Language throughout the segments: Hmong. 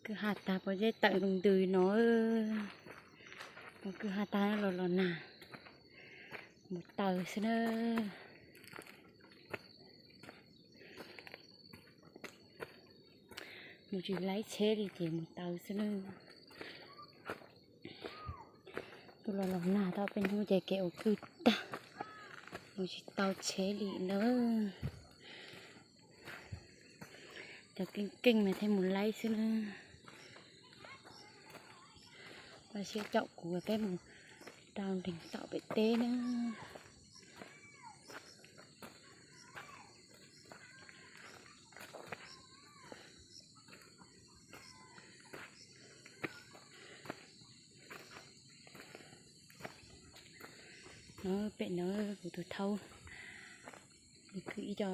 Kwj ha tag pob zeb tawm ntws ntws no. Mus kwj ha tag los los nag, mus taws xwb na. Mus tsis laib tsheb li ces mus taws xwb na. Tus los los nag tau peb hnub ces kev ua kwj tag, mus tsis tau tsheb li na. Cov keej keej mas thiaj mus laib xwb na. Ua siab caum kuv peb mus rau nreeg taum pem teb na. Pem no kuv tus thaub kwv ib co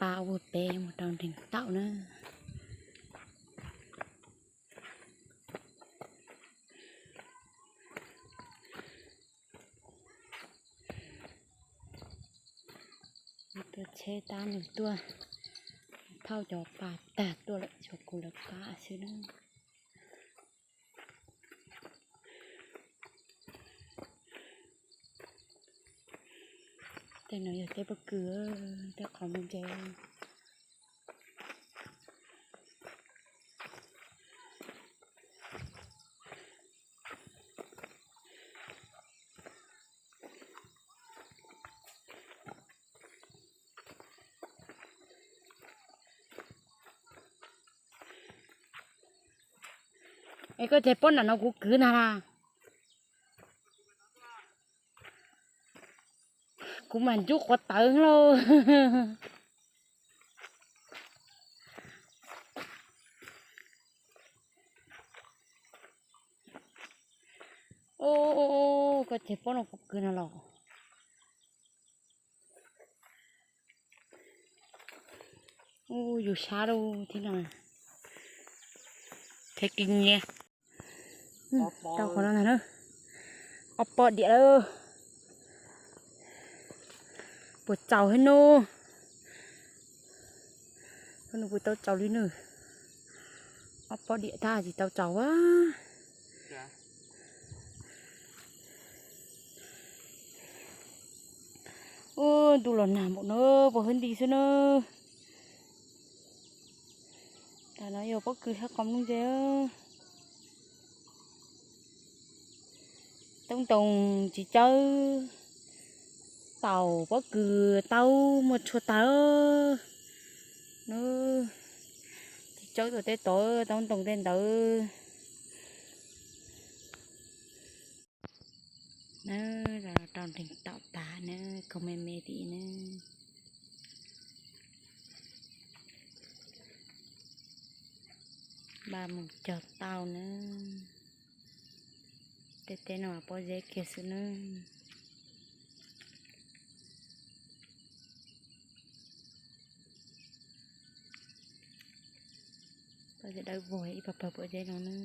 pa ua pem mus rau nreeg taum na. Tuaj tsheb tab nws tuaj thauj cov pa tag tuaj lawm, tshuav kuv lawv pab xwb na. Tej no yog teb pob kws, tej qhov muag ntses. Es koj ces pob nram no kuv kwv ntag na. Kuv mas ncub quav tawv lauj. Koj ces pob no kuv kwv no los. Yus sab lauj thiab no. Thiab kis nyias. Rau qhov no ntag na. Ob pob diam lawm. Puas txaus thiab nub? Nub puas tau txaus li nws? Ob pob diam tag tsis tau txaus a. Ub, ntuj los nag npaum no puas hwb nti xwb na. Tam no yog pob kws sab qhov muag ntses. Taub ntoo txiv tsawb, taum pob kws taub muaj tshua tag. Txiv tsawb tuaj tej tod, taub ntoo tej ntawd. Na, rau nreeg taum tas na, khaub me me li na. Npaj mus cog tau na. Tej teb no pob zeb kiag xwb na. Pob zeb dawb vog ib pawg pawg pob zeb no na.